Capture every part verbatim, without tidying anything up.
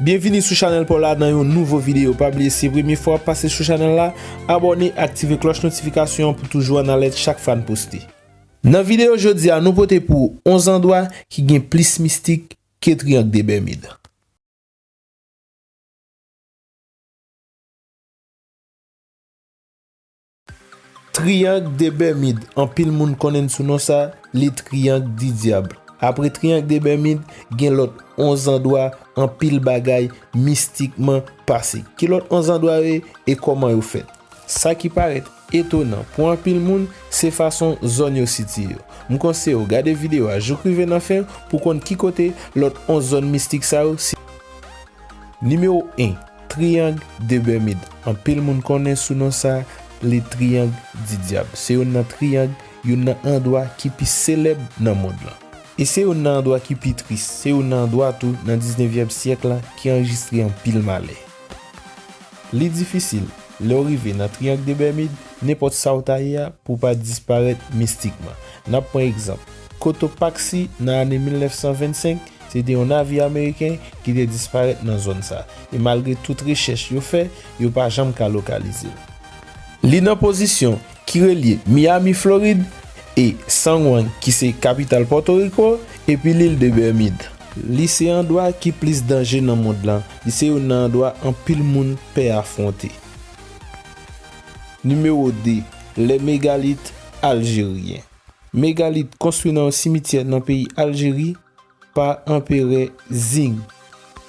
Byenvini sou chanèl pa w la nan yon nouvo videyo. Pa bliye, si se premye fwa w ap pase sou chanèl la, abòne, aktive klòch notifikasyon an pou toujou an alèt chak fwa n poste. Nan videyo jodi a, nou pote pou w yon zandwa ki gen plis mistik ke Triyang de Bèmid. Triyang de Bèmid, anpil moun konnen l sou non sa, le Triangle du Diable. Apre Triyang de Bèmid, gen lòt yon zandwa anpil bagay mistikman pase. Ki lòt yon zandwa yo ye e kòman yo fèt? Sa ki parèt etonan pou anpil moun, se fason zòn yo sitiye yo. M konseye w gade videyo a jouk rive nan fen pou konn ki kote lòt yon zòn mistik sa yo sitiye. Nimewo en, Triyang de Bèmid. Anpil moun konnen sou non sa, le Triangle du Diable. Se youn nan triyang, youn nan andwa ki pi selèb nan mond lan. E se youn nan andwa ki pi tris, se youn nan andwa tou nan diznevyèm syèk la ki anrejistre anpil malè. Li difisil, lè w rive nan Triyang de Bèmid, nenpòt sa w ta ye a, pou w pa disparèt mistikman. N ap pran egzanp, Cotopaxi nan ane mil nèf san vennsenk, se te yon navye ameriken ki te disparèt nan zòn sa, e malgre tout rechèch yo fè, yo pa janm ka lokalize l. Li nan pozisyon ki relye Miami, Florid, e San Juan, ki se kapital Pòtoriko, epi lil de Bèmid. Li se andwa ki plis danje nan mond lan, li se youn nan andwa anpil moun pè afwonte. Nimewo de, les mégalithes algériens. Megalit konstwi nan yon simityè nan peyi Aljeri pa Anperè Zing.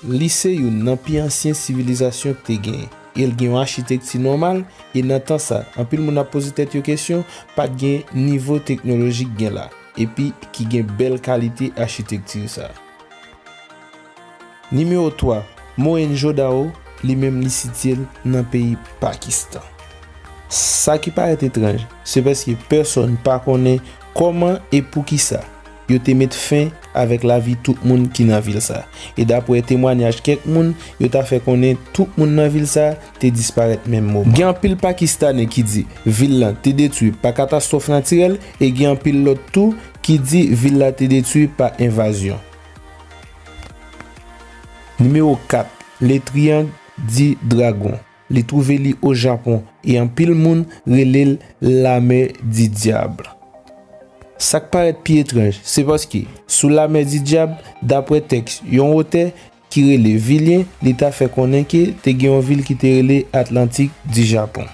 Li se youn nan pi ansyen sivilizasyon ki te genyen, e l gen yon achitekti nòmal, e nan tan sa, anpil moun ap poze tèt yo kesyon, pa t gen nivo teknoloji k gen la, epi ki gen bèl kalite achitekti sa. Nimewo twa, Mohenjo-Daro, li menm li sitiye l nan peyi Pakistan. Sa ki parèt etranj, se paske pèsonn pa konnen kòman e poukisa yo te met fen avèk lavi tout moun ki nan vil sa. E daprè temwanyaj kèk moun, yo ta fè konnen tout moun nan vil sa te disparèt menm moman. Gen anpil Pakistanè ki di vil lan te detwi pa katastwòf natirèl e gen anpil lòt tou ki di vil la te detwi pa envazyon. Nimewo kat, le Triangle du Dragon. Li twouve li o Japon e anpil moun rele l la mer du diable. Sa k parèt pi etranj, se paske sou la mer du diable, daprè tèks yon otè ki rele Vilien, li ta fè konnen ke te gen yon vil ki te rele Atlantique du Japon.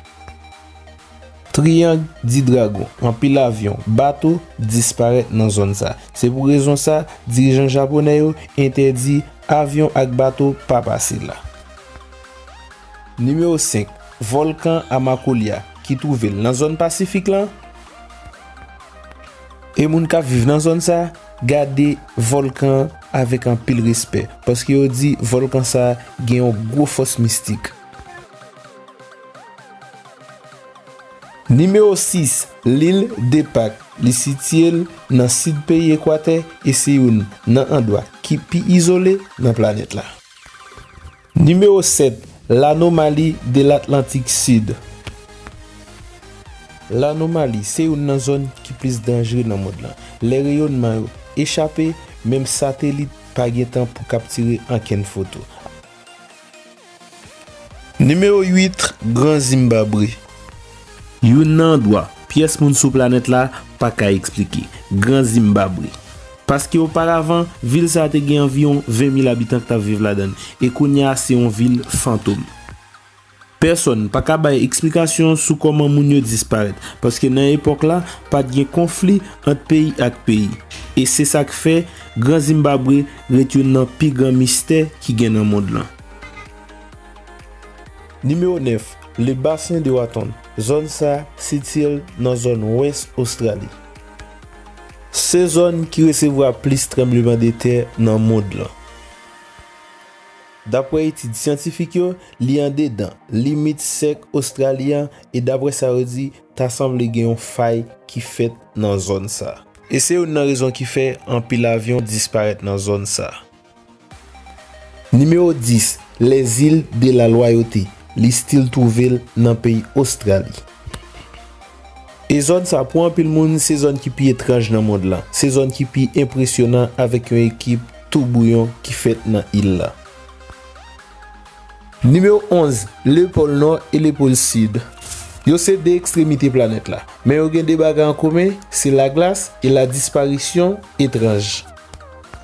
Triangle du Dragon, anpil avyon, bato disparèt nan zòn sa. Se pou rezon sa, dirijan japonè yo entèdi avyon ak bato pa pase la. Nimewo senk, vòlkan Amakolia, ki twouve l nan zòn Pasifik lan. E moun k ap viv nan zòn sa gade vòlkan an avèk anpil respè, paske yo di vòlkan sa gen yon gwo fòs mistik. Nimewo sis, lil de Pak. Li sitiye l nan sid peyi Ekwatè e se youn nan andwa ki pi izole nan planèt la. Nimewo sèt, l'anomalie de l'Atlantique Sud. Lanomali se youn nan zòn ki plis danjere nan mond lan. Lè reyònman yo echape, menm satelit pa gen tan pou kaptire ankenn foto. Nimewo uit, Gran Zimbabwe. Youn nan andwa pyès moun sou planèt la pa ka eksplike. Gran Zimbabwe. Paske oparavan, vil sa a te gen anviwon ven mil abitan k t ap viv ladan l, e kounye a se yon vil fantom. Pèsonn pa ka bay eksplikasyon sou kòman moun yo disparèt, paske nan epòk la, pa t gen konfli ant peyi ak peyi. E se sa k fè Gran Zimbabwe ret youn nan pi gran mistè ki gen nan mond lan. Nimewo nèf, le Bassin de Watton. Zòn sa a sitiye l nan zòn wès Ostrali. Se zòn ki resevwa plis tranblemanntè nan mond lan. Daprè etid syantifik yo, li andedan limit sèk Ostrali an, e daprè sa yo di, ta sanble gen yon fay ki fèt nan zòn sa. E se youn nan rezon ki fè anpil avyon disparèt nan zòn sa. Nimewo dis, les îles de la Loyauté. Li still twouve l nan peyi Ostrali. E zòn sa, pou anpil moun, se zòn ki pi etranj nan mond lan. Se zòn ki pi enpresyonan avèk yon ekip toubouyon ki fèt nan il la. Nimewo onz, le pòl nò e le pòl sid. Yo se de ekstremite planèt la, men yo gen de bagay an komen, se laglas e la disparisyon etranj.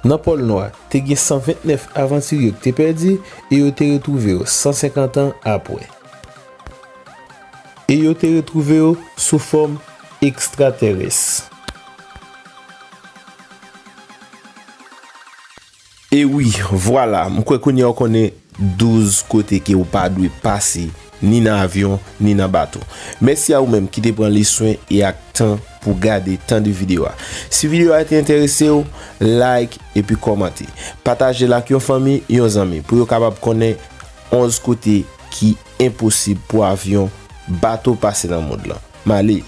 Nan pòl nò a, te gen san vennèf avantirye ki te pèdi e yo te retwouve yo san senkant an apre. E yo te retwouve yo sou fòm ekstratèrès. E wi, vwala, m kwè kounye a w konnen douz kote ke w pa dwe pase, ni nan avyon, ni nan bato. Mèsi a ou menm ki te pran le swen e ak tan pou gade, tande videyo a. Si videyo a te enterese w, like epi kòmante. Pataje l ak yon fanmi, yon zanmi, pou yo kapab konnen onz kote ki enposib pou avyon, bato pase nan mond lan. M ale.